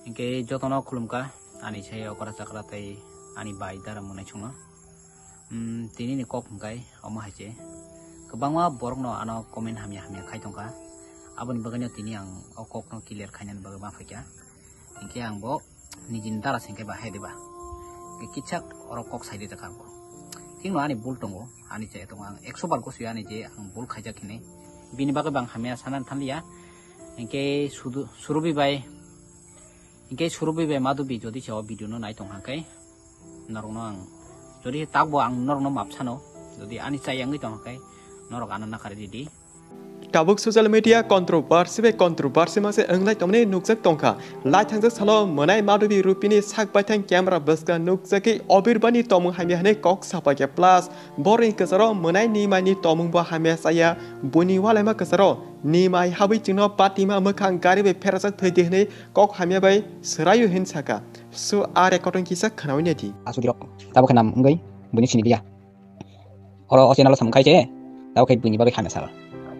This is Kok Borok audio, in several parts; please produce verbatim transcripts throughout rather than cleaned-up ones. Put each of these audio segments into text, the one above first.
Hwnkhe jotono khulumkha, ani sai okra chakra tei ani bai dara mwnai chwngno. Hmm, tini ni kok hwnkhe omo hai se. Kwbangma borokno ano comment hamya hamya khai tongkha. Aboni bagwino tini ang o kokno clear khainani bagwi ma phaikha. Hinkhe ang bo nijini dara se hinkhe ba hai diba. Hinkhe kichak oro kok sai rijak ang bo. Thikno ani bul tongo, ani chaya tongo. Ang ekso bar gosio ani je ang bul khaijak hinwi. Bini bagwi bo ang hamya sanani thanliya. Hinkhe sudu, Surubi bai, hinkhe Surubi bai Madubi jodi se o video no nai tong hwnkhe norokno ang, jodi takbo ang norokno map sano, jodi ani chaya wngwi tong hwnkhe norok ano nakarwi ridi. Tabuk social media controversy bai controversy mase wnglai tongmani nukjak tongkha. Lai thangjak salo mwnai Madubi Rupini sak baithang camera bwskang nukjagwi Obirbani tomung hamya hwnwi kok sapaikha, plus borokni kwcharo mwnai Nimaini tomungbo hamya chaya, buini walaima kwcharo Nimai habwi chwngno patima mwkhang gari bai pherajak thwidi hwnwi kok hamya bai swraio hwn saka. So a recording kisa khnawi naidi. Asudirok, tabuk khe nam wngwi buini sini liya. Oro o channel o samung khai se, tabo khe buini bagwi hamya sal.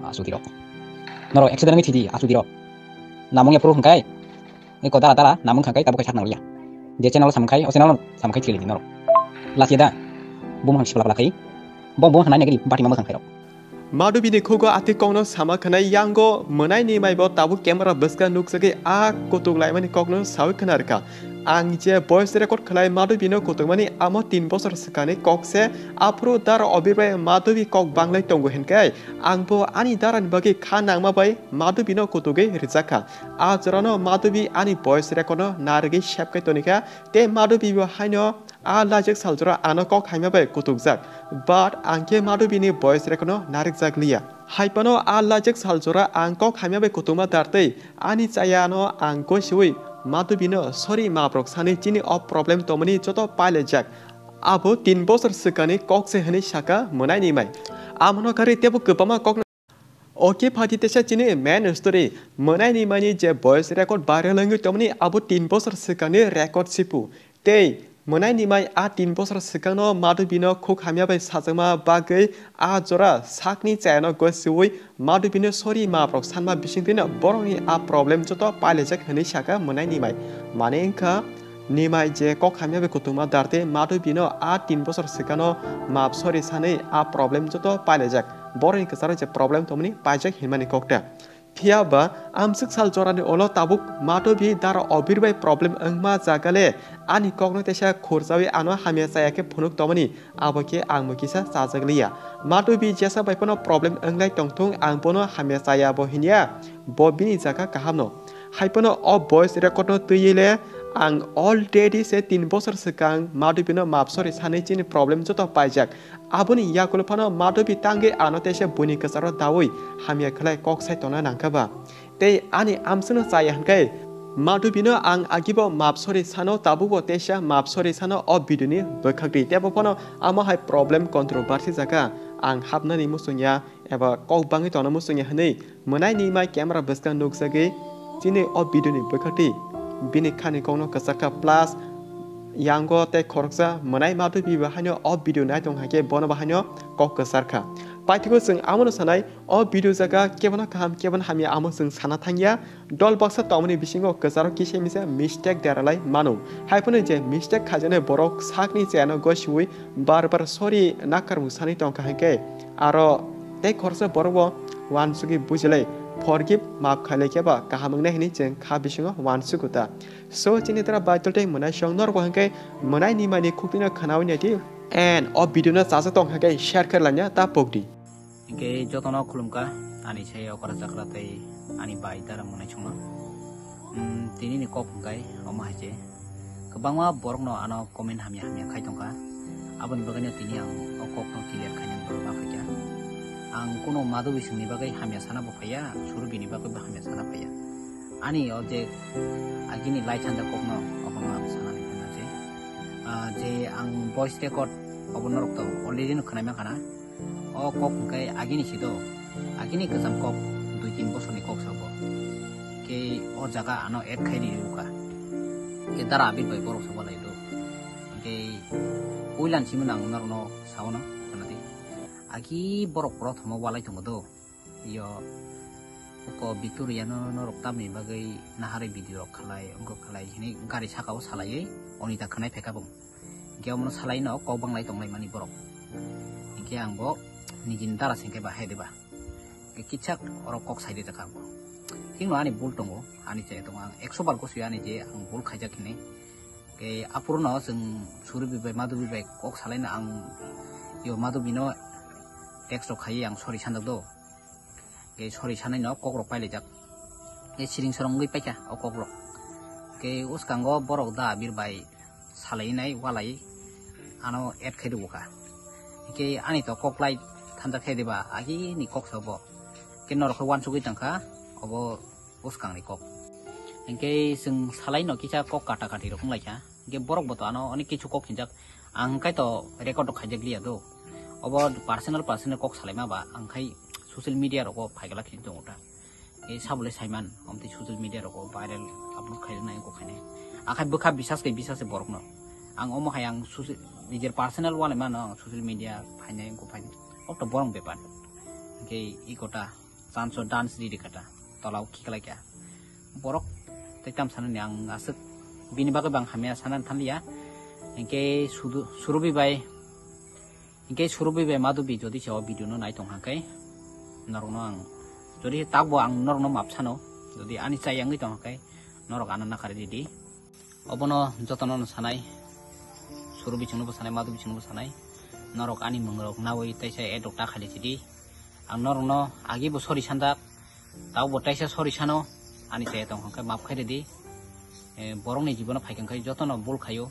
Asudi rok. Norok accident wngwi thidi, asudi rok. Namung ya phuru hwnkhe, eko dara dara namung kha khe tabo khe sak nang liya. Je channel o samung khai, o channel o samung khai thili di norok. Lachia da. Bumung sipla pala khai. Bom bumung hanai nagri bati mama kha khairok. Madubini khugo atwi kokno sama khwnai yango mwnai Nimaibo tabuk camera bwskang nukjagwi a kutuk laimani kokno sawi khna rwkha. Ang je voice record khlai Madubino kutukmani amo tin bosor swkangni kok se, aphuru dara Obir bai Madubi kok banglai tongo hinkhe, angbo ani darani bagwi kha nangma bai Madubino kutugwi rwjakha. A jorano Madubi ani voice recordno narwgwi save khai tonikha, tei Madubibo haino a lajak saljora ano kok hamya bai kutukjak, but ang khe Madubini voice recordno narwkjak liya. Hai phano a lajak saljora ang kok hamya bai kutungma dar tei ani chaya ano ang gosiwi Madubino sorry maprok sani chini o problem tongmani joto pailaijak. Abo tin bosor swkangni kok se hwnwi saka mwnai Nimai. Amono karwi teibo kwbangma kok. Oke phaidi teisa chini main story. Mwnai Nimaini je voice record viral wngwi tongmani abo tin bosor swkangni record sipu. Tei mwnai Nimai a tin bosor swkangno Madubino khuk hamya bai sajakma bagwi a jora sakni chayano gosiwi Madubino sorry maprok sanma bisingtwino borokni a problem joto pailaijak hwnwi saka mwnai Nimai. Mane wngkha Nimai je kok hamya bai kutungma dar tei Madubino a tin bosor swkangno map sorry sanwi a problem joto pailaijak. Borokni kwcharo je problem tongmani paijak hinmani kokta. Phiya ba amswk sal jorani ulo tabuk Madubi dara Obir bai problem wngma jaga le ani kokno teisa khurjawi ano hamya chaya khe phunuk tongmani, abo khe ang bo kisa chajak liya. Madubi jesa bai phano problem wnglai tongthung, ang bono hamya chaya bo hinya, bo bini jaga kahamno. Hai phano o voice recordno twiwi le ang already se tin bosor swkang Madubino map sorry sanwi chini problem joto paijak. Aboni yakulo phano Madhubi tangwi ano teisa buini kwcharo daui hamya khlai kok sai tongna nangkha ba. Tei ani amswkno chaya hwnkhe Madhubino ang agibo map sorry sano, tabukbo teisa map sorry sano o video ni bwkhakdi. Teibo phano amo hai problem controversy jaga ang hapnani muchungya eba kok bangwi tongna muchungya hwnwi mwnai Nimai camera bwskang nukjagwi chini o video ni bwkhakdi bini khani kokno kwchar kha, plus yango tei khoroksa mwnai Madhubi bo haino o video nai tong hai khe bono bo haino kok kwchar kha. Paithago chwng amono sanai, o video jaga kebono kaham kebono hamya amo chwng sana thangya. Dol baksa tongmani bisingo kwcharo kisa misa mistake deralai mano. Hai phano je mistake khaijaknai borok sakni chayano gosiwi bar bar sorry nakarmung sanwi tongkha hinkhe aro tei khoroksa borokbo uansugwi bujilai forgive map khailai khe ba kaham wngnai hinwi chwng kha bisingo uansugo ta. So chini dara Baitul tei mwnai song norokbo hinkhe mwnai Nimai ni khukti no khwnawi naidi and o video no chajak tong hinkhe share khe laina ta pokdi. Hinkhe jotono khulumkha, ani sai okra chakra tei ani bai dara mwnai chwngno. Hmm, tini ni kok hwnkhe omo hai se. Kwbangma borokno ano comment hamya hamya khai tongkha. Aboni bagwino tini ang o kokno clear khainani bagwi ma phaikha. Ang kuno Madhubi songni bagwi hamya sana bo phaiya, Surubi ni bagwi bo hamya sana phaiya. Ani o je agini lai thanda kokno obono ang sanani hwnna je, ah, je ang voice record obo norok to already no khwnai mankha na. O kok hwnkhe agini si do, agini kwcham kok dui tin bosorni kok sa bo. Khe o jaga ano add khai ri rwkha. Khe dara Abir bai borok sa bo lai do. Khe puilan simi nang norokno sao no khwnadi. Agi borok prothom o walai tongo do. Yo. Ko Victoria no norok tamni bagwi naharwi video rok khalai, wngkha khalai hinwi gari saka o salaiwi Onita khwnai phaikha bo. Hinkhe omono salaino kok banglai tonglaimani borok. Hinkhe ang bo nijini dara sengkhe ba hai diba. Hinkhe kitsa oro kok sai rijak ang bo. Thikno ani bul tongo, ani chaya tongo, ang ekso bar gosio ani je ang bul khaijak hinwi. Hinkhe aphuru no chwng Surubi bai Madubi bai kok salaino ang yo Madubi no text rok khaiwi ang sorry sanjak do. Hinkhe sorry sanai no kok rok pailaijak. Hinkhe siring sorong wngwi paikha o kok rok. Hinkhe uskango borok da Abir bai salainai walai ano add khai rwkha. Hinkhe ani to kok lai thanjak khe diba, agini kok se obo. Hinkhe norok khe uansugwi tongkha obo bwskangni kok. Hinkhe chwng salaino kisa kok kata kati rok wnglaikha. Hinkhe borok bo to ano onek kichu kok hinjak. Ang khe to record rok khaijak liya do. Obo personal personal kok salaima ba ang khai social media rogo phaigala khe tongo ta. Hinkhe sabole saiman, omtwi social media rogo viral upload khaijak nai kok khainai. Akhai bwkha bisas khe bisas se borokno. Ang omo hai ang social, nijer personal wale mano ang social media phainai kok phainai. Okto borok bepar. Hinkhe ikota chanso dance riri kata tolao khiklai kha borok tei tam sanani ang aswk bini bagwi bang hamya sanani thanliya. Hinkhe sudu Surubi bai, hinkhe Surubi bai Madubi jodi se o video no nai tong hangkhe norokno ang jodi takbo ang norokno map sano, jodi ani chai wngwi tong hangkhe norok ano nakhari ridi. Obono jotono no sanai, Surubi chwngno bo sanai, Madubi chwngno bo sanai, norok ani mwngrok nawi teisa edok ta khaili chidi. Ang norokno agi bo sorry sanjak, tabo bo teisa sorry sano, ani chaya tong hwnkhe map khairidi. Eh, borokni jibono phaikha khe jotono bul khaio,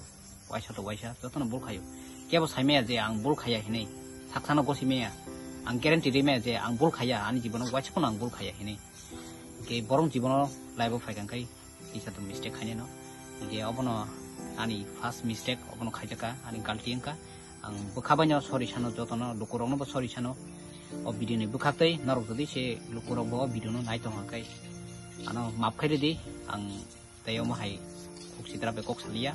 waisa to waisa, jotono bul khaio. Kebo saimaya je ang bul khaya hinwi, saksano gosimaya, ang guarantee rimaya je ang bul khaya, ani jibono waisa phano ang bul khaya hinwi. Hinkhe borok jibono life o phaikha khe kisa to mistake khainai no. Hinkhe obono ani first mistake, obono khaijaka, ani galti wngkha. Ang bwkha baino sorry sano, jotono lukurokno bo sorry sano. O video ni bwkhaktwi norok jodi se lukurok bo o video no nai tong hwnkhe ano map khairidi, ang tei omo hai kok sitra bai kok saliya.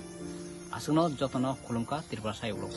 Aswkno jotono khulumkha Tripura sayok rok.